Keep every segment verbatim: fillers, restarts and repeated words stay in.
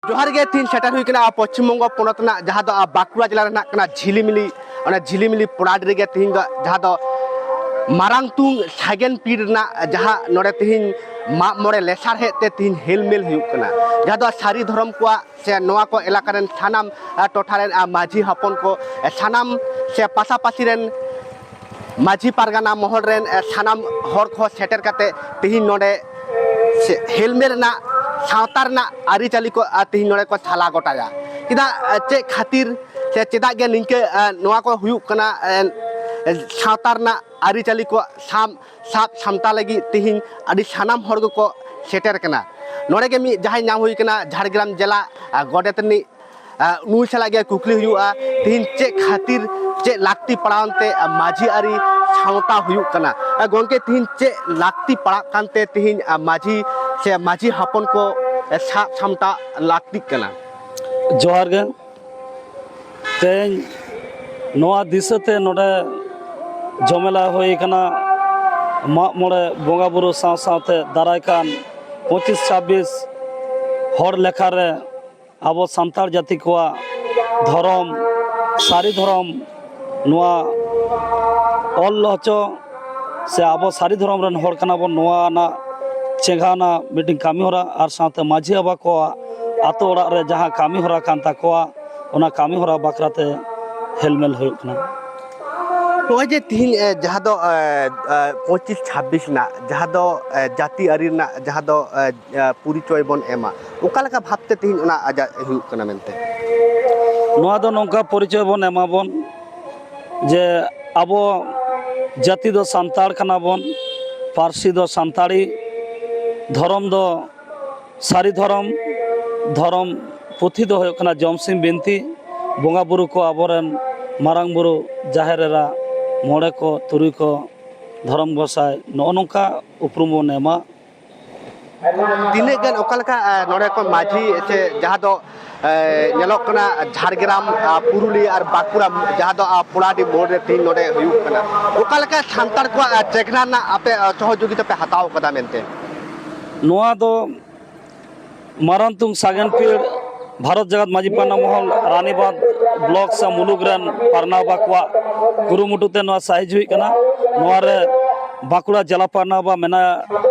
ᱡᱚᱦᱟᱨ ᱜᱮ, ᱛᱤᱦᱤᱧ ᱥᱮᱴᱮᱨ ᱦᱩᱭ ᱠᱟᱱᱟ ᱯᱚᱪᱷᱤᱢ ᱵᱚᱝᱜᱚ ᱯᱚᱱᱚᱛ ᱨᱮᱱᱟᱜ, ᱡᱟᱦᱟᱸ ᱫᱚ ᱵᱟᱸᱠᱩᱲᱟ ᱡᱮᱞᱟ ᱨᱮᱱᱟᱜ ᱠᱟᱱᱟ ᱡᱷᱤᱞᱤᱢᱤᱞᱤ᱾ ᱚᱱᱟ ᱡᱷᱤᱞᱤᱢᱤᱞᱤ ᱯᱚᱲᱟᱰ ᱨᱮᱜᱮ ᱛᱤᱦᱤᱧ ᱫᱚ, ᱡᱟᱦᱟᱸ ᱫᱚ ᱢᱟᱨᱟᱝ ᱛᱩᱝ ᱥᱟᱜᱮᱱ ᱯᱤᱲ ᱨᱮᱱᱟᱜ ᱡᱟᱦᱟᱸ ᱱᱚᱰᱮ ᱛᱤᱦᱤᱧ ᱢᱟᱜ ᱢᱚᱬᱮ ᱞᱮᱥᱟᱲᱦᱮᱫ ᱛᱮ ᱛᱤᱦᱤᱧ ᱦᱮᱞᱢᱮᱞ ᱦᱩᱭᱩᱜ ᱠᱟᱱᱟ, ᱡᱟᱦᱟᱸ ᱫᱚ ᱥᱟᱹᱨᱤ ᱫᱷᱚᱨᱚᱢ ᱠᱚᱣᱟᱜ ᱥᱮ ᱱᱚᱣᱟ ᱠᱚ ᱮᱞᱟᱠᱟ ᱨᱮᱱ ᱥᱟᱱᱟᱢ, ᱟ, ᱴᱚᱴᱷᱟ ᱨᱮᱱ, ᱟ, ᱢᱟᱹᱡᱷᱤ ᱦᱚᱯᱚᱱ ᱠᱚ, ᱮ, ᱥᱟᱱᱟᱢ ᱥᱮ ᱯᱟᱥᱟᱯᱟᱥᱤ ᱨᱮᱱ ᱢᱟᱹᱡᱷᱤ ᱯᱟᱨᱜᱟᱱᱟ ᱢᱚᱦᱚᱞ ᱨᱮᱱ, ᱮ, ᱥᱟᱱᱟᱢ ᱦᱚᱲ ᱠᱚ ᱥᱮᱴᱮᱨ ᱠᱟᱛᱮ ᱛᱤᱦᱤᱧ ᱱᱚᱰᱮ ᱥᱮ ᱦᱮᱞᱢᱮᱞ ᱨᱮᱱᱟᱜ, ᱥᱟᱶᱛᱟ ᱨᱮᱱᱟᱜ ᱟᱹᱨᱤᱪᱟᱹᱞᱤ ᱠᱚ, ᱮ, ᱛᱤᱦᱤᱧ ᱱᱚᱰᱮ ᱠᱚ ᱥᱟᱞᱟ ᱜᱚᱴᱟᱭᱟ᱾ ᱪᱮᱫᱟᱜ, ᱮ, ᱪᱮᱫ ᱠᱷᱟᱹᱛᱤᱨ ᱥᱮ ᱪᱮᱫᱟᱜ ᱜᱮ ᱱᱤᱝᱠᱟᱹ, ᱮ, ᱱᱚᱣᱟ ᱠᱚ ᱦᱩᱭᱩᱜ ᱠᱟᱱᱟ, ᱮ, ᱮ, ᱥᱟᱶᱛᱟ ᱨᱮᱱᱟᱜ ᱟᱹᱨᱤᱪᱟᱹᱞᱤ ᱠᱚ ᱥᱟᱵ, ᱥᱟᱵ ᱥᱟᱢᱴᱟᱣ ᱞᱟᱹᱜᱤᱫ ᱛᱤᱦᱤᱧ ᱟᱹᱰᱤ ᱥᱟᱱᱟᱢ ᱦᱚᱲ ᱜᱮᱠᱚ ᱥᱮᱴᱮᱨ ᱠᱟᱱᱟ᱾ ᱱᱚᱰᱮ ᱜᱮ ᱢᱤᱫ ᱡᱟᱦᱟᱸᱭ ᱧᱟᱢ ᱦᱩᱭ ᱠᱟᱱᱟ ᱡᱷᱟᱲᱜᱨᱟᱢ ᱡᱮᱞᱟ, ᱟ, ᱜᱚᱰᱮᱛ ᱨᱤᱱᱤᱡ, ᱟ, ᱱᱩᱭ ᱥᱟᱞᱟᱜ ᱜᱮ ᱠᱩᱠᱞᱤ ᱦᱩᱭᱩᱜᱼᱟ, ᱛᱤᱦᱤᱧ ᱪᱮᱫ ᱠᱷᱟᱹᱛᱤᱨ, ᱪᱮᱫ ᱞᱟᱹᱠᱛᱤ ᱯᱟᱲᱟᱣ ᱛᱮ, ᱟ, ᱢᱟᱹᱡᱷᱤ ᱟᱹᱨᱤ ᱥᱟᱶᱛᱟ ᱦᱩᱭᱩᱜ ᱠᱟᱱᱟ? ᱟ, ᱜᱚᱢᱠᱮ, ᱛᱤᱦᱤᱧ ᱪᱮᱫ ᱞᱟᱹᱠᱛᱤ ᱯᱟᱲᱟᱜ ᱠᱟᱱᱛᱮ ᱛᱤᱦᱤᱧ, ᱟ, ᱢᱟᱹᱡᱷᱤ ᱥᱮ ᱢᱟᱹᱡᱷᱤ ᱦᱚᱯᱚᱱ ᱠᱚ, ᱮ, ᱥᱟᱵ ᱥᱟᱢᱴᱟᱣ ᱞᱟᱹᱠᱛᱤᱜ ᱠᱟᱱᱟ? ᱡᱚᱦᱟᱨ ᱜᱮ᱾ ᱛᱮᱦᱮᱧ ᱱᱚᱣᱟ ᱫᱤᱥᱟᱹᱛᱮ ᱱᱚᱰᱮ ᱡᱚᱢᱮᱞᱟ ᱦᱩᱭ ᱠᱟᱱᱟ, ᱢᱟᱜ ᱢᱚᱬᱮ ᱵᱚᱸᱜᱟ ᱵᱩᱨᱩ ᱥᱟᱶ ᱥᱟᱶᱛᱮ ᱫᱟᱨᱟᱭ ᱠᱟᱱ ᱯᱚᱸᱪᱤᱥ ᱪᱷᱟᱵᱵᱤᱥ ᱦᱚᱲ ᱞᱮᱠᱷᱟ ᱨᱮ ᱟᱵᱚ ᱥᱟᱱᱛᱟᱲ ᱡᱟᱹᱛᱤ ᱠᱚᱣᱟᱜ ᱫᱷᱚᱨᱚᱢ, ᱥᱟᱹᱨᱤ ᱫᱷᱚᱨᱚᱢ, ᱱᱚᱣᱟ ᱚᱞ ᱦᱚᱪᱚ ᱥᱮ ᱟᱵᱚ ᱥᱟᱹᱨᱤ ᱫᱷᱚᱨᱚᱢ ᱨᱮᱱ ᱦᱚᱲ ᱠᱟᱱᱟ ᱵᱚᱱ, ᱱᱚᱣᱟ ᱨᱮᱱᱟᱜ ᱪᱮᱸᱜᱷᱟᱣᱱᱟ ᱢᱤᱫᱴᱤᱱ ᱠᱟᱹᱢᱤ ᱦᱚᱨᱟ ᱟᱨ ᱥᱟᱶᱛᱮ ᱢᱟᱹᱡᱷᱤ ᱵᱟᱵᱟ ᱠᱚᱣᱟᱜ ᱟᱛᱳ ᱚᱲᱟᱜ ᱨᱮ ᱡᱟᱦᱟᱸ ᱠᱟᱹᱢᱤ ᱦᱚᱨᱟ ᱠᱟᱱ ᱛᱟᱠᱚᱣᱟ, ᱚᱱᱟ ᱠᱟᱹᱢᱤ ᱦᱚᱨᱟ ᱵᱟᱠᱷᱨᱟ ᱛᱮ ᱦᱮᱞᱢᱮᱞ ᱦᱩᱭᱩᱜ ᱠᱟᱱᱟ᱾ ᱱᱚᱜᱼᱚᱭ ᱡᱮ ᱛᱤᱦᱤᱧ, ᱮ, ᱡᱟᱦᱟᱸ ᱫᱚ, ᱮ, ᱮ, ᱯᱚᱸᱪᱤᱥ ᱪᱷᱟᱵᱵᱤᱥ ᱨᱮᱱᱟᱜ ᱡᱟᱦᱟᱸ ᱫᱚ, ᱮ, ᱡᱟᱹᱛᱤ ᱟᱹᱨᱤ ᱨᱮᱱᱟᱜ ᱡᱟᱦᱟᱸ ᱫᱚ, ᱮ, ᱮ, ᱯᱚᱨᱤᱪᱚᱭ ᱵᱚᱱ ᱮᱢᱟ, ᱚᱠᱟ ᱞᱮᱠᱟ ᱵᱷᱟᱵᱽᱛᱮ ᱛᱤᱦᱤᱧ ᱚᱱᱟ ᱟᱡᱟᱜ ᱦᱩᱭᱩᱜ ᱠᱟᱱᱟ ᱢᱮᱱᱛᱮ? ᱱᱚᱣᱟ ᱫᱚ ᱱᱚᱝᱠᱟ ᱯᱚᱨᱤᱪᱚᱭ ᱵᱚᱱ ᱮᱢᱟᱵᱚᱱ ᱡᱮ ᱟᱵᱚ ᱡᱟᱹᱛᱤ ᱫᱚ ᱥᱟᱱᱛᱟᱲ ᱠᱟᱱᱟ ᱵᱚᱱ, ᱯᱟᱹᱨᱥᱤ ᱫᱚ ᱥᱟᱱᱛᱟᱲᱤ, ᱫᱷᱚᱨᱚᱢ ᱫᱚ ᱥᱟᱹᱨᱤ ᱫᱷᱚᱨᱚᱢ, ᱫᱷᱚᱨᱚᱢ ᱯᱩᱛᱷᱤ ᱫᱚ ᱦᱩᱭᱩᱜ ᱠᱟᱱᱟ ᱡᱚᱢᱥᱤᱢ ᱵᱤᱱᱛᱤ, ᱵᱚᱸᱜᱟ ᱵᱩᱨᱩ ᱠᱚ ᱟᱵᱚᱨᱮᱱ ᱢᱟᱨᱟᱝ ᱵᱩᱨᱩ, ᱡᱟᱦᱮᱨ ᱮᱨᱟ, ᱢᱚᱬᱮ ᱠᱚ, ᱛᱩᱨᱩᱭ ᱠᱚ, ᱫᱷᱚᱨᱚᱢ ᱜᱚᱸᱥᱟᱭ, ᱱᱚᱜᱼᱚ ᱱᱚᱝᱠᱟ ᱩᱯᱨᱩᱢ ᱵᱚᱱ ᱮᱢᱟ᱾ ᱛᱤᱱᱟᱹᱜ ᱜᱟᱱ ᱚᱠᱟ ᱞᱮᱠᱟ, ᱮ, ᱱᱚᱰᱮ ᱠᱚ ᱢᱟᱹᱡᱷᱤ ᱥᱮ ᱡᱟᱦᱟᱸ ᱫᱚ, ᱮ, ᱧᱮᱞᱚᱜ ᱠᱟᱱᱟ ᱡᱷᱟᱲᱜᱨᱟᱢ, ᱟ, ᱯᱩᱨᱩᱞᱤᱭᱟᱹ ᱟᱨ ᱵᱟᱸᱠᱩᱲᱟ, ᱡᱟᱦᱟᱸ ᱫᱚ, ᱟ, ᱯᱚᱲᱟᱰᱤ ᱢᱳᱲ ᱨᱮ ᱛᱤᱦᱤᱧ ᱱᱚᱰᱮ ᱦᱩᱭᱩᱜ ᱠᱟᱱᱟ, ᱚᱠᱟ ᱞᱮᱠᱟ ᱥᱟᱱᱛᱟᱲ ᱠᱚᱣᱟᱜ, ᱟ, ᱪᱮᱜᱷᱱᱟ ᱨᱮᱱᱟᱜ ᱟᱯᱮ, ᱟ, ᱥᱚᱦᱚᱡᱳᱜᱤᱛᱟ ᱯᱮ ᱦᱟᱛᱟᱣ ᱠᱟᱫᱟ ᱢᱮᱱᱛᱮ? ᱱᱚᱣᱟ ᱫᱚ ᱢᱟᱨᱟᱝ ᱛᱩᱝ ᱥᱟᱜᱮᱱ ᱯᱤᱲ ᱵᱷᱟᱨᱚᱛ ᱡᱟᱠᱟᱛ ᱢᱟᱹᱡᱷᱤ ᱯᱟᱨᱱᱟ ᱢᱚᱦᱚᱞ ᱨᱟᱱᱤᱵᱟᱸᱫᱷ ᱵᱞᱚᱠ ᱥᱮ ᱢᱩᱞᱩᱠ ᱨᱮᱱ ᱯᱟᱨᱱᱟ ᱵᱟᱵᱟ ᱠᱚᱣᱟᱜ ᱠᱩᱨᱩᱢᱩᱴᱩ ᱛᱮ ᱱᱚᱣᱟ ᱥᱟᱭᱤᱡᱽ ᱦᱩᱭ ᱠᱟᱱᱟ᱾ ᱱᱚᱣᱟ ᱨᱮ ᱵᱟᱸᱠᱩᱲᱟ ᱡᱮᱞᱟ ᱯᱟᱨᱱᱟ ᱵᱟᱵᱟ ᱢᱮᱱᱟᱭᱟ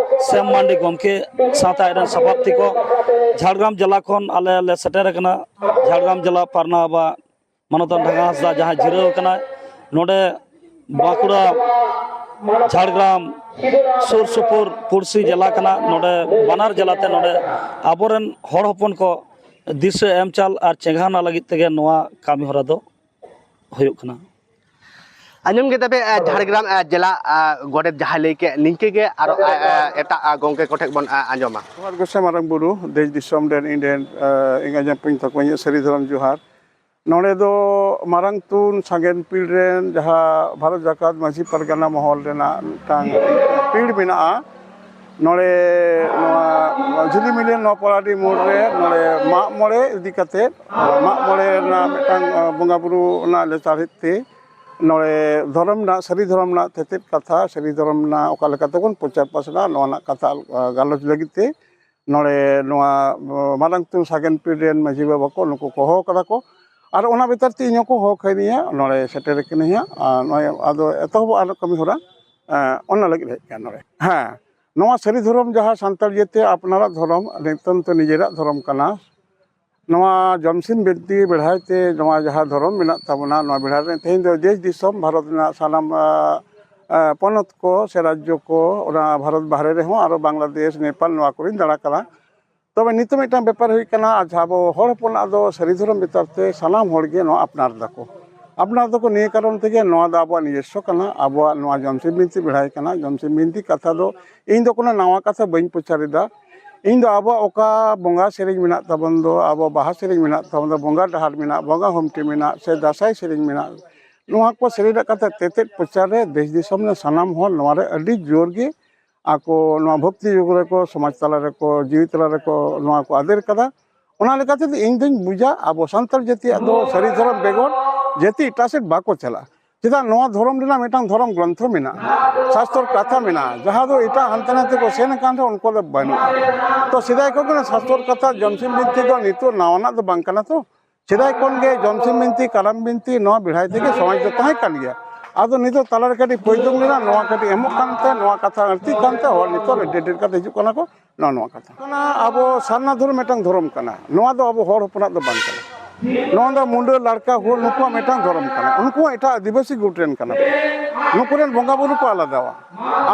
ᱥᱮᱢ ᱢᱟᱱᱰᱤ ᱜᱚᱢᱠᱮ ᱥᱟᱶᱛᱮ ᱟᱡ ᱨᱮᱱ ᱥᱟᱯᱟᱵ ᱛᱮᱠᱚ᱾ ᱡᱷᱟᱲᱜᱨᱟᱢ ᱡᱮᱞᱟ ᱠᱷᱚᱱ ᱟᱞᱮ ᱞᱮ ᱥᱮᱴᱮᱨ ᱟᱠᱟᱱᱟ᱾ ᱡᱷᱟᱲᱜᱨᱟᱢ ᱡᱮᱞᱟ ᱯᱟᱨᱱᱟ ᱵᱟᱵᱟ ᱢᱟᱱᱚᱛᱟᱱ ᱰᱷᱟᱸᱜᱟ ᱦᱟᱸᱥᱫᱟ ᱡᱟᱦᱟᱸᱭ ᱡᱤᱨᱟᱹᱣ ᱟᱠᱟᱱᱟᱭ, ᱱᱚᱰᱮ ᱵᱟᱸᱠᱩᱲᱟ, ᱡᱷᱟᱲᱜᱨᱟᱢ ᱥᱩᱨ ᱥᱩᱯᱩᱨ ᱯᱩᱲᱥᱤ ᱡᱮᱞᱟ ᱠᱟᱱᱟ᱾ ᱱᱚᱰᱮ ᱵᱟᱱᱟᱨ ᱡᱮᱞᱟᱛᱮ ᱱᱚᱰᱮ ᱟᱵᱚᱨᱮᱱ ᱦᱚᱲ ᱦᱚᱯᱚᱱ ᱠᱚ ᱫᱤᱥᱟᱹ ᱮᱢ ᱪᱟᱞ ᱟᱨ ᱪᱮᱸᱜᱷᱟᱣᱱᱟ ᱞᱟᱹᱜᱤᱫ ᱛᱮᱜᱮ ᱱᱚᱣᱟ ᱠᱟᱹᱢᱤ ᱦᱚᱨᱟ ᱫᱚ ᱦᱩᱭᱩᱜ ᱠᱟᱱᱟ᱾ ᱟᱸᱡᱚᱢ ᱠᱮᱫᱟ ᱯᱮ, ᱟᱸ, ᱡᱷᱟᱲᱜᱨᱟᱢ, ᱟᱸ, ᱡᱮᱞᱟ, ᱟᱸ, ᱜᱚᱰᱮᱛ ᱡᱟᱦᱟᱸᱭ ᱞᱟᱹᱭ ᱠᱮᱫ, ᱱᱤᱝᱠᱟᱹ ᱜᱮ ᱟᱨᱚ, ᱟᱸ, ᱟᱸ, ᱮᱴᱟᱜ, ᱟᱸ, ᱜᱚᱢᱠᱮ ᱠᱚᱴᱷᱮᱱ ᱵᱚᱱ, ᱟᱸ, ᱟᱸᱡᱚᱢᱟ᱾ ᱡᱚᱦᱟᱨ ᱜᱚᱸᱥᱟᱭ ᱢᱟᱨᱟᱝ ᱵᱩᱨᱩ, ᱫᱮᱥ ᱫᱤᱥᱚᱢ ᱨᱮᱱ ᱤᱧ ᱨᱮᱱ, ᱟᱸ, ᱮᱸᱜᱟ ᱡᱟᱹᱯᱤᱧ ᱛᱟᱠᱚ, ᱤᱧᱟᱹᱜ ᱥᱟᱹᱨᱤ ᱫᱷᱚᱨᱚᱢ ᱡᱚᱦᱟᱨ᱾ ᱱᱚᱰᱮ ᱫᱚ ᱢᱟᱨᱟᱝ ᱛᱩᱱ ᱥᱟᱜᱮᱱ ᱯᱤᱲ ᱨᱮᱱ ᱡᱟᱦᱟᱸ ᱵᱷᱟᱨᱚᱛ ᱡᱟᱠᱟᱛ ᱢᱟᱹᱡᱷᱤ ᱯᱟᱨᱜᱟᱱᱟ ᱢᱚᱦᱚᱞ ᱨᱮᱱᱟᱜ ᱢᱤᱫᱴᱟᱝ ᱯᱤᱲ ᱢᱮᱱᱟᱜᱼᱟ᱾ ᱱᱚᱰᱮ ᱱᱚᱣᱟ ᱡᱷᱤᱞᱤᱢᱤᱞᱤ ᱱᱚᱣᱟ ᱯᱚᱲᱟᱰᱤ ᱢᱳᱲ ᱨᱮ ᱱᱚᱰᱮ ᱢᱟᱜ ᱢᱚᱬᱮ ᱤᱫᱤ ᱠᱟᱛᱮ, ᱢᱟᱜ ᱢᱚᱬᱮ ᱨᱮᱱᱟᱜ ᱢᱤᱫᱴᱟᱝ, ᱟᱸ, ᱵᱚᱸᱜᱟ ᱵᱩᱨᱩ ᱚᱱᱟ ᱞᱮᱥᱟᱲᱦᱮᱫ ᱛᱮ ᱱᱚᱰᱮ ᱫᱷᱚᱨᱚᱢ ᱨᱮᱱᱟᱜ, ᱥᱟᱹᱨᱤ ᱫᱷᱚᱨᱚᱢ ᱨᱮᱱᱟᱜ ᱛᱮᱛᱮᱫ ᱠᱟᱛᱷᱟ, ᱥᱟᱹᱨᱤ ᱫᱷᱚᱨᱚᱢ ᱨᱮᱱᱟᱜ ᱚᱠᱟ ᱞᱮᱠᱟ ᱛᱮᱵᱚᱱ ᱯᱨᱚᱪᱟᱨ ᱯᱟᱥᱱᱟᱣ, ᱱᱚᱣᱟ ᱨᱮᱱᱟᱜ ᱠᱟᱛᱷᱟ, ᱟᱸ, ᱜᱟᱞᱚᱪ ᱞᱟᱹᱜᱤᱫ ᱛᱮ ᱱᱚᱰᱮ ᱱᱚᱣᱟ, ᱟᱸ, ᱢᱟᱨᱟᱝ ᱛᱩᱱ ᱥᱟᱜᱮᱱ ᱯᱤᱲ ᱨᱮᱱ ᱢᱟᱹᱡᱷᱤ ᱵᱟᱵᱟ ᱠᱚ ᱱᱩᱠᱩ ᱠᱚ ᱦᱚᱦᱚ ᱠᱟᱫᱟ ᱠᱚ᱾ ᱟᱨ ᱚᱱᱟ ᱵᱮᱯᱟᱨ ᱛᱮ ᱤᱧ ᱦᱚᱸᱠᱚ ᱦᱚᱦᱚ ᱠᱟᱹᱫᱤᱧᱟ, ᱱᱚᱰᱮ ᱥᱮᱴᱮᱨ ᱠᱟᱹᱱᱟᱹᱧ ᱦᱟᱸᱜ᱾ ᱟᱨ ᱱᱚᱜᱼᱚᱭ ᱟᱫᱚ ᱮᱛᱚᱦᱚᱵᱚᱜᱼᱟ ᱟᱨ ᱠᱟᱹᱢᱤ ᱦᱚᱨᱟ, ᱟᱸ, ᱚᱱᱟ ᱞᱟᱹᱜᱤᱫ ᱦᱮᱡ ᱠᱟᱱᱟ ᱱᱚᱰᱮ᱾ ᱦᱮᱸ, ᱱᱚᱣᱟ ᱥᱟᱹᱨᱤ ᱫᱷᱚᱨᱚᱢ ᱡᱟᱦᱟᱸ ᱥᱟᱱᱛᱟᱲ ᱤᱭᱟᱹᱛᱮ ᱟᱯᱱᱟᱨᱟᱜ ᱫᱷᱚᱨᱚᱢ, ᱱᱤᱛᱚᱝ ᱛᱮ ᱱᱤᱡᱮᱨᱟᱜ ᱫᱷᱚᱨᱚᱢ ᱠᱟᱱᱟ, ᱱᱚᱣᱟ ᱡᱚᱢᱥᱤᱢ ᱵᱤᱱᱛᱤ ᱵᱮᱲᱦᱟᱭ ᱛᱮ ᱱᱚᱣᱟ ᱡᱟᱦᱟᱸ ᱫᱷᱚᱨᱚᱢ ᱢᱮᱱᱟᱜ ᱛᱟᱵᱚᱱᱟ, ᱱᱚᱣᱟ ᱵᱮᱲᱦᱟᱭ ᱨᱮ ᱛᱮᱦᱮᱧ ᱫᱚ ᱫᱮᱥ ᱫᱤᱥᱚᱢ ᱵᱷᱟᱨᱚᱛ ᱨᱮᱱᱟᱜ ᱥᱟᱱᱟᱢ, ᱟ, ᱟ, ᱯᱚᱱᱚᱛ ᱠᱚ ᱥᱮ ᱨᱟᱡᱽᱡᱚ ᱠᱚ, ᱚᱱᱟ ᱵᱷᱟᱨᱚᱛ ᱵᱟᱦᱨᱮ ᱨᱮᱦᱚᱸ, ᱟᱨᱚ ᱵᱟᱝᱞᱟᱫᱮᱥ, ᱱᱮᱯᱟᱞ, ᱱᱚᱣᱟ ᱠᱚᱨᱮᱧ ᱫᱟᱬᱟ ᱠᱟᱱᱟ᱾ ᱛᱚᱵᱮ ᱱᱤᱛᱚᱜ ᱢᱤᱫᱴᱟᱝ ᱵᱮᱯᱟᱨ ᱦᱩᱭᱩᱜ ᱠᱟᱱᱟ, ᱟᱪᱪᱷᱟ, ᱟᱵᱚ ᱦᱚᱲ ᱦᱚᱯᱚᱱᱟᱜ ᱫᱚ ᱥᱟᱹᱨᱤ ᱫᱷᱚᱨᱚᱢ ᱵᱮᱯᱟᱨ ᱛᱮ ᱥᱟᱱᱟᱢ ᱦᱚᱲ ᱜᱮ ᱱᱚᱣᱟ ᱟᱯᱱᱟᱨ ᱫᱟᱠᱚ᱾ ᱟᱯᱱᱟᱨ ᱫᱚᱠᱚ ᱱᱤᱭᱟᱹ ᱠᱟᱨᱚᱱ ᱛᱮᱜᱮ, ᱱᱚᱣᱟ ᱫᱚ ᱟᱵᱚᱣᱟᱜ ᱱᱤᱡᱚᱥᱥᱚ ᱠᱟᱱᱟ, ᱟᱵᱚᱣᱟᱜ ᱱᱚᱣᱟ ᱡᱚᱢᱥᱤᱢ ᱵᱤᱱᱛᱤ ᱵᱮᱲᱦᱟᱭ ᱠᱟᱱᱟ᱾ ᱡᱚᱢᱥᱤᱢ ᱵᱤᱱᱛᱤ ᱠᱟᱛᱷᱟ ᱫᱚ ᱤᱧ ᱫᱚ ᱠᱳᱱᱳ ᱱᱟᱣᱟ ᱠᱟᱛᱷᱟ ᱵᱟᱹᱧ ᱯᱨᱚᱪᱟᱨ ᱮᱫᱟ᱾ ᱤᱧ ᱫᱚ ᱟᱵᱚᱣᱟᱜ ᱚᱠᱟ ᱵᱚᱸᱜᱟ ᱥᱮᱨᱮᱧ ᱢᱮᱱᱟᱜ ᱛᱟᱵᱚᱱ ᱫᱚ, ᱟᱵᱚ ᱵᱟᱦᱟ ᱥᱮᱨᱮᱧ ᱢᱮᱱᱟᱜ ᱛᱟᱵᱚᱱ ᱫᱚ, ᱵᱚᱸᱜᱟ ᱰᱟᱦᱟᱨ ᱢᱮᱱᱟᱜ, ᱵᱚᱸᱜᱟ ᱦᱚᱢᱴᱤ ᱢᱮᱱᱟᱜ, ᱥᱮ ᱫᱟᱸᱥᱟᱭ ᱥᱮᱨᱮᱧ ᱢᱮᱱᱟᱜ, ᱱᱚᱣᱟ ᱠᱚ ᱥᱮᱨᱮᱧ ᱨᱮᱱᱟᱜ ᱠᱟᱛᱷᱟ ᱛᱮᱛᱮᱫ ᱯᱨᱚᱪᱟᱨ ᱨᱮ ᱫᱮᱥ ᱫᱤᱥᱚᱢ ᱨᱮᱱ ᱥᱟᱱᱟᱢ ᱦᱚᱲ ᱱᱚᱣᱟ ᱨᱮ ᱟᱹᱰᱤ ᱡᱳᱨ ᱜᱮ ᱟᱠᱚ ᱱᱚᱣᱟ ᱵᱷᱚᱠᱛᱤ ᱡᱩᱜᱽ ᱨᱮᱠᱚ, ᱥᱚᱢᱟᱡᱽ ᱛᱟᱞᱟ ᱨᱮᱠᱚ, ᱡᱤᱣᱤ ᱛᱟᱞᱟ ᱨᱮᱠᱚ ᱱᱚᱣᱟ ᱠᱚ ᱟᱫᱮᱨ ᱠᱟᱫᱟ᱾ ᱚᱱᱟ ᱞᱮᱠᱟᱛᱮ ᱤᱧ ᱫᱩᱧ ᱵᱩᱡᱟ, ᱟᱵᱚ ᱥᱟᱱᱛᱟᱲ ᱡᱟᱹᱛᱤᱭᱟᱜ ᱫᱚ ᱥᱟᱹᱨᱤ ᱫᱷᱚᱨᱚᱢ ᱵᱮᱜᱚᱨ ᱡᱟᱹᱛᱤ ᱮᱴᱟᱜ ᱥᱮᱫ ᱵᱟᱠᱚ ᱪᱟᱞᱟᱜᱼᱟ᱾ ᱪᱮᱫᱟᱜ, ᱱᱚᱣᱟ ᱫᱷᱚᱨᱚᱢ ᱨᱮᱱᱟᱜ ᱢᱤᱫᱴᱟᱝ ᱫᱷᱚᱨᱚᱢ ᱜᱨᱚᱱᱛᱷᱚ ᱢᱮᱱᱟᱜᱼᱟ, ᱥᱟᱥᱛᱚᱨ ᱠᱟᱛᱷᱟ ᱢᱮᱱᱟᱜᱼᱟ, ᱡᱟᱦᱟᱸ ᱫᱚ ᱮᱴᱟᱜ ᱦᱟᱱᱛᱮ ᱱᱟᱛᱮ ᱠᱚ ᱥᱮᱱ ᱟᱠᱟᱱ ᱨᱮᱦᱚᱸ ᱩᱱᱠᱩ ᱫᱚ ᱵᱟᱹᱱᱩᱜᱼᱟ᱾ ᱛᱚ ᱥᱮᱫᱟᱭ ᱠᱷᱚᱱ ᱜᱮ ᱚᱱᱟ ᱥᱟᱥᱛᱚᱨ ᱠᱟᱛᱷᱟ ᱡᱚᱢᱥᱤᱢ ᱵᱤᱱᱛᱤ ᱫᱚ ᱱᱤᱛᱚᱜ ᱱᱟᱣᱟᱱᱟᱜ ᱫᱚ ᱵᱟᱝ ᱠᱟᱱᱟ᱾ ᱛᱚ ᱥᱮᱫᱟᱭ ᱠᱷᱚᱱ ᱜᱮ ᱡᱚᱢᱥᱤᱢ ᱵᱤᱱᱛᱤ, ᱠᱟᱨᱟᱢ ᱵᱤᱱᱛᱤ ᱱᱚᱣᱟ ᱵᱮᱲᱦᱟᱭ ᱛᱮᱜᱮ ᱥᱚᱢᱟᱡᱽ ᱫᱚ ᱛᱟᱦᱮᱸ ᱠᱟᱱ ᱜᱮᱭᱟ᱾ ᱟᱫᱚ ᱱᱤᱛᱚᱜ ᱛᱟᱞᱟ ᱨᱮ ᱠᱟᱹᱴᱤᱡ ᱯᱚᱭᱫᱩᱢ ᱞᱮᱱᱟ, ᱱᱚᱣᱟ ᱠᱟᱹᱴᱤᱡ ᱮᱢᱚᱜ ᱠᱟᱱᱛᱮ, ᱱᱚᱣᱟ ᱠᱟᱛᱷᱟ ᱟᱹᱲᱛᱤᱜ ᱠᱟᱱᱛᱮ ᱦᱚᱲ ᱱᱤᱛᱚᱜ ᱰᱷᱮᱨ ᱰᱷᱮᱨ ᱠᱟᱛᱮ ᱦᱤᱡᱩᱜ ᱠᱟᱱᱟ ᱠᱚ᱾ ᱱᱚᱜᱼᱚ ᱱᱚᱣᱟ ᱠᱟᱛᱷᱟ ᱠᱟᱱᱟ᱾ ᱟᱵᱚ ᱥᱟᱨᱱᱟ ᱫᱷᱚᱨᱚᱢ ᱢᱤᱫᱴᱟᱝ ᱫᱷᱚᱨᱚᱢ ᱠᱟᱱᱟ, ᱱᱚᱣᱟ ᱫᱚ ᱟᱵᱚ ᱦᱚᱲ ᱦᱚᱯᱚᱱᱟᱜ ᱫᱚ ᱵᱟᱝ ᱠᱟᱱᱟ᱾ ᱱᱚᱣᱟ ᱫᱚ ᱢᱩᱱᱰᱟᱹ, ᱞᱟᱲᱠᱟ, ᱦᱳ, ᱱᱩᱠᱩᱣᱟᱜ ᱢᱤᱫᱴᱟᱝ ᱫᱷᱚᱨᱚᱢ ᱠᱟᱱᱟ᱾ ᱩᱱᱠᱩ ᱦᱚᱸ ᱮᱴᱟᱜ ᱟᱹᱫᱤᱵᱟᱹᱥᱤ ᱜᱩᱴ ᱨᱮᱱ ᱠᱟᱱᱟ ᱠᱚ᱾ ᱱᱩᱠᱩ ᱨᱮᱱ ᱵᱚᱸᱜᱟ ᱵᱩᱨᱩ ᱠᱚ ᱟᱞᱟᱫᱟᱣᱟ᱾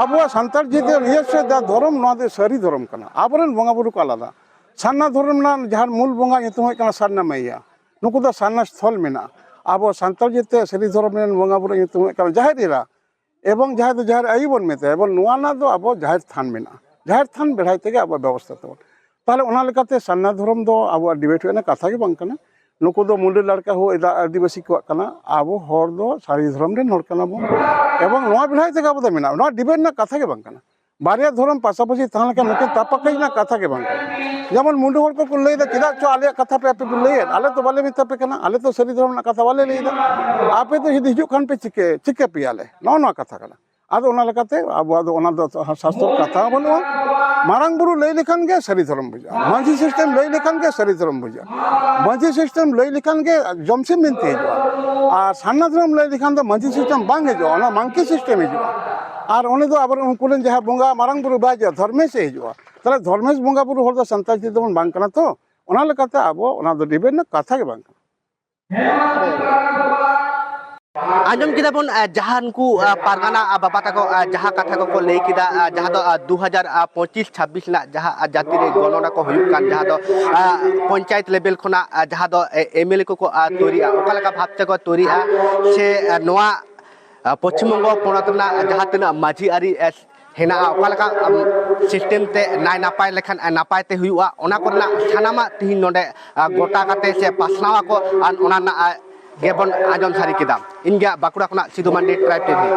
ᱟᱵᱚᱣᱟᱜ ᱥᱟᱱᱛᱟᱲ ᱡᱟᱹᱛᱤᱭᱟᱜ ᱱᱤᱡᱚᱥᱥᱚ ᱡᱟ ᱫᱷᱚᱨᱚᱢ, ᱱᱚᱣᱟ ᱫᱚ ᱥᱟᱹᱨᱤ ᱫᱷᱚᱨᱚᱢ ᱠᱟᱱᱟ᱾ ᱟᱵᱚᱨᱮᱱ ᱵᱚᱸᱜᱟ ᱵᱩᱨᱩ ᱠᱚ ᱟᱞᱟᱫᱟ᱾ ᱥᱟᱨᱱᱟ ᱫᱷᱚᱨᱚᱢ ᱨᱮᱱᱟᱜ ᱡᱟᱦᱟᱸ ᱢᱩᱞ ᱵᱚᱸᱜᱟ ᱧᱩᱛᱩᱢ ᱦᱩᱭᱩᱜ ᱠᱟᱱᱟ ᱥᱟᱨᱱᱟ ᱢᱟᱹᱭᱭᱟ, ᱱᱩᱠᱩ ᱫᱚ ᱥᱟᱨᱱᱟ ᱥᱛᱷᱚᱞ ᱢᱮᱱᱟᱜᱼᱟ᱾ ᱟᱵᱚ ᱥᱟᱱᱛᱟᱲ ᱡᱟᱹᱛᱤᱭᱟᱜ ᱥᱟᱹᱨᱤ ᱫᱷᱚᱨᱚᱢ ᱨᱮᱱ ᱵᱚᱸᱜᱟ ᱵᱩᱨᱩ ᱧᱩᱛᱩᱢ ᱦᱩᱭᱩᱜ ᱠᱟᱱᱟ ᱡᱟᱦᱮᱨ ᱮᱨᱟ᱾ ᱮᱵᱚᱝ ᱡᱟᱦᱟᱸᱭ ᱫᱚ ᱡᱟᱦᱮᱨ ᱟᱭᱳ ᱵᱚᱱ ᱢᱮᱛᱟᱭᱟ, ᱮᱵᱚᱝ ᱱᱚᱣᱟ ᱨᱮᱱᱟᱜ ᱫᱚ ᱟᱵᱚ ᱡᱟᱦᱮᱨ ᱛᱷᱟᱱ ᱢᱮᱱᱟᱜᱼᱟ᱾ ᱡᱟᱦᱮᱨ ᱛᱷᱟᱱ ᱵᱮᱲᱦᱟᱭ ᱛᱮᱜᱮ ᱟᱵᱚᱣᱟᱜ ᱵᱮᱵᱚᱥᱛᱷᱟ ᱛᱟᱵᱚᱱ᱾ ᱛᱟᱦᱚᱞᱮ ᱚᱱᱟ ᱞᱮᱠᱟᱛᱮ ᱥᱟᱨᱱᱟ ᱫᱷᱚᱨᱚᱢ ᱫᱚ ᱟᱵᱚᱣᱟᱜ ᱰᱤᱵᱮᱴ ᱦᱩᱭᱩᱜ ᱨᱮᱱᱟᱜ ᱠᱟᱛᱷᱟ ᱜᱮ ᱵᱟᱝ ᱠᱟᱱᱟ᱾ ᱱᱩᱠᱩ ᱫᱚ ᱢᱩᱱᱰᱟᱹ, ᱞᱟᱲᱠᱟ, ᱦᱳ ᱮᱴᱟᱜ ᱟᱹᱫᱤᱵᱟᱹᱥᱤ ᱠᱚᱣᱟᱜ ᱠᱟᱱᱟ, ᱟᱵᱚ ᱦᱚᱲ ᱫᱚ ᱥᱟᱹᱨᱤ ᱫᱷᱚᱨᱚᱢ ᱨᱮᱱ ᱦᱚᱲ ᱠᱟᱱᱟ ᱵᱚᱱ᱾ ᱮᱵᱚᱝ ᱱᱚᱣᱟ ᱵᱮᱲᱦᱟᱭ ᱛᱮᱜᱮ ᱟᱵᱚ ᱫᱚ ᱢᱮᱱᱟᱜᱼᱟ, ᱱᱚᱣᱟ ᱰᱤᱵᱮᱴ ᱨᱮᱱᱟᱜ ᱠᱟᱛᱷᱟ ᱜᱮ ᱵᱟᱝ ᱠᱟᱱᱟ᱾ ᱵᱟᱨᱭᱟ ᱫᱷᱚᱨᱚᱢ ᱯᱟᱥᱟᱯᱟᱥᱤ ᱛᱟᱦᱮᱸ ᱞᱮᱱᱠᱷᱟᱱ ᱱᱩᱠᱤᱱ ᱛᱟᱯᱟᱠᱤᱡ ᱨᱮᱱᱟᱜ ᱠᱟᱛᱷᱟ ᱜᱮ ᱵᱟᱝ ᱠᱟᱱᱟ᱾ ᱡᱮᱢᱚᱱ ᱢᱩᱱᱰᱟᱹ ᱦᱚᱲ ᱠᱚᱠᱚ ᱞᱟᱹᱭᱫᱟ, ᱪᱮᱫᱟᱜ ᱪᱚ ᱟᱞᱮᱭᱟᱜ ᱠᱟᱛᱷᱟ ᱯᱮ ᱟᱯᱮ ᱯᱮ ᱞᱟᱹᱭᱮᱫ, ᱟᱞᱮ ᱛᱚ ᱵᱟᱞᱮ ᱢᱮᱛᱟ ᱯᱮ ᱠᱟᱱᱟ, ᱟᱞᱮ ᱛᱚ ᱥᱟᱹᱨᱤ ᱫᱷᱚᱨᱚᱢ ᱨᱮᱱᱟᱜ ᱠᱟᱛᱷᱟ ᱵᱟᱞᱮ ᱞᱟᱹᱭᱫᱟ, ᱟᱯᱮ ᱫᱚ ᱡᱩᱫᱤ ᱦᱤᱡᱩᱜ ᱠᱷᱟᱱ ᱯᱮ ᱪᱤᱠᱟᱹ ᱪᱤᱠᱟᱹ ᱯᱮᱭᱟᱞᱮ, ᱱᱚᱜᱼᱚ ᱱᱚᱣᱟ ᱠᱟᱛᱷᱟ ᱠᱟᱱᱟ᱾ ᱟᱫᱚ ᱚᱱᱟ ᱞᱮᱠᱟᱛᱮ ᱟᱵᱚᱣᱟᱜ ᱫᱚ ᱚᱱᱟ ᱫᱚ ᱥᱟᱥᱛᱚᱨ ᱠᱟᱛᱷᱟ ᱦᱚᱸ ᱵᱟᱹᱱᱩᱜᱼᱟ᱾ ᱢᱟᱨᱟᱝ ᱵᱩᱨᱩ ᱞᱟᱹᱭ ᱞᱮᱠᱷᱟᱱ ᱜᱮ ᱥᱟᱹᱨᱤ ᱫᱷᱚᱨᱚᱢ ᱵᱩᱡᱷᱟᱹᱜᱼᱟ, ᱢᱟᱹᱡᱷᱤ ᱥᱤᱥᱴᱮᱢ ᱞᱟᱹᱭ ᱞᱮᱠᱷᱟᱱ ᱜᱮ ᱥᱟᱹᱨᱤ ᱫᱷᱚᱨᱚᱢ ᱵᱩᱡᱷᱟᱹᱜᱼᱟ, ᱢᱟᱹᱡᱷᱤ ᱥᱤᱥᱴᱮᱢ ᱞᱟᱹᱭ ᱞᱮᱠᱷᱟᱱ ᱜᱮ ᱡᱚᱢᱥᱤᱢ ᱵᱤᱱᱛᱤ ᱦᱤᱡᱩᱜᱼᱟ, ᱟᱨ ᱥᱟᱨᱱᱟ ᱫᱷᱚᱨᱚᱢ ᱞᱟᱹᱭ ᱞᱮᱠᱷᱟᱱ ᱫᱚ ᱢᱟᱹᱡᱷᱤ ᱥᱤᱥᱴᱮᱢ ᱵᱟᱝ ᱦᱤᱡᱩᱜᱼᱟ, ᱚᱱᱟ ᱢᱟᱝᱠᱤ ᱥᱤᱥᱴᱮᱢ ᱦᱤᱡᱩᱜᱼᱟ᱾ ᱟᱨ ᱚᱸᱰᱮ ᱫᱚ ᱟᱵᱚᱨᱮᱱ ᱩᱱᱠᱩ ᱨᱮᱱ ᱡᱟᱦᱟᱸ ᱵᱚᱸᱜᱟ ᱢᱟᱨᱟᱝ ᱵᱩᱨᱩ ᱵᱟᱭ ᱦᱤᱡᱩᱜᱼᱟ, ᱫᱷᱚᱨᱢᱮᱥ ᱮ ᱦᱤᱡᱩᱜᱼᱟ᱾ ᱛᱟᱦᱚᱞᱮ ᱫᱷᱚᱨᱢᱮᱥ ᱵᱚᱸᱜᱟ ᱵᱩᱨᱩ ᱦᱚᱲ ᱫᱚ ᱥᱟᱱᱛᱟᱲ ᱡᱟᱹᱛᱤ ᱫᱚᱵᱚᱱ ᱵᱟᱝ ᱠᱟᱱᱟ ᱛᱚ, ᱚᱱᱟ ᱞᱮᱠᱟᱛᱮ ᱟᱵᱚ ᱚᱱᱟ ᱫᱚ ᱰᱤᱵᱮᱴ ᱨᱮᱱᱟᱜ ᱠᱟᱛᱷᱟ ᱜᱮ ᱵᱟᱝ ᱠᱟᱱᱟ᱾ ᱟᱸᱡᱚᱢ ᱠᱮᱫᱟ ᱵᱚᱱ, ᱟᱸ, ᱡᱟᱦᱟᱸ ᱱᱩᱠᱩ, ᱟᱸ, ᱯᱟᱨᱜᱟᱱᱟ, ᱟᱸ, ᱵᱟᱵᱟ ᱛᱟᱠᱚ, ᱟᱸ, ᱡᱟᱦᱟᱸ ᱠᱟᱛᱷᱟ ᱠᱚᱠᱚ ᱞᱟᱹᱭ ᱠᱮᱫᱟ, ᱟᱸ, ᱡᱟᱦᱟᱸ ᱫᱚ, ᱟᱸ, ᱫᱩ ᱦᱟᱡᱟᱨ ᱯᱚᱸᱪᱤᱥ ᱪᱷᱟᱵᱵᱤᱥ ᱨᱮᱱᱟᱜ ᱡᱟᱦᱟᱸ, ᱟᱸ, ᱡᱟᱹᱛᱤ ᱨᱮ ᱜᱚᱱᱚᱱᱟ ᱠᱚ ᱦᱩᱭᱩᱜ ᱠᱟᱱ, ᱡᱟᱦᱟᱸ ᱫᱚ, ᱟᱸ, ᱯᱚᱧᱪᱟᱭᱮᱛ ᱞᱮᱵᱮᱞ ᱠᱷᱚᱱᱟᱜ, ᱟᱸ, ᱡᱟᱦᱟᱸ ᱫᱚ, ᱮ-, ᱮᱢ ᱮᱞ ᱮ ᱠᱚᱠᱚ, ᱟᱸ, ᱛᱳᱭᱨᱤᱜᱼᱟ, ᱚᱠᱟ ᱞᱮᱠᱟ ᱵᱷᱟᱵᱽ ᱛᱮᱠᱚ ᱛᱳᱭᱨᱤᱜᱼᱟ, ᱥᱮ, ᱟᱸ, ᱱᱚᱣᱟ, ᱟᱸ, ᱯᱚᱪᱷᱤᱢ ᱵᱚᱝᱜᱚ ᱯᱚᱱᱚᱛ ᱨᱮᱱᱟᱜ ᱡᱟᱦᱟᱸ ᱛᱤᱱᱟᱹᱜ ᱢᱟᱹᱡᱷᱤ ᱟᱹᱨᱤ, ᱟᱸ, ᱦᱮᱱᱟᱜᱼᱟ, ᱚᱠᱟ ᱞᱮᱠᱟ, ᱟᱢ, ᱥᱤᱥᱴᱮᱢ ᱛᱮ ᱱᱟᱭ ᱱᱟᱯᱟᱭ ᱞᱮᱠᱷᱟᱱ, ᱟᱸ, ᱱᱟᱯᱟᱭ ᱛᱮ ᱦᱩᱭᱩᱜᱼᱟ, ᱚᱱᱟ ᱠᱚᱨᱮᱱᱟᱜ ᱥᱟᱱᱟᱢᱟᱜ ᱛᱤᱦᱤᱧ ᱱᱚᱰᱮ, ᱟᱸ, ᱜᱚᱴᱟ ᱠᱟᱛᱮ ᱥᱮ ᱯᱟᱥᱱᱟᱣ ᱟᱠᱚ, ᱟᱨ ᱚᱱᱟ ᱨᱮᱱᱟᱜ, ᱟᱸ, ᱜᱮᱵᱚᱱ ᱟᱸᱡᱚᱢ ᱥᱟᱹᱨᱤ ᱠᱮᱫᱟ᱾ ᱤᱧ ᱜᱮ ᱵᱟᱸᱠᱩᱲᱟ ᱠᱷᱚᱱᱟᱜ ᱥᱤᱫᱷᱩ ᱢᱟᱱᱰᱤ, ᱴᱨᱟᱭᱤᱵᱽ ᱴᱤᱵᱷᱤ᱾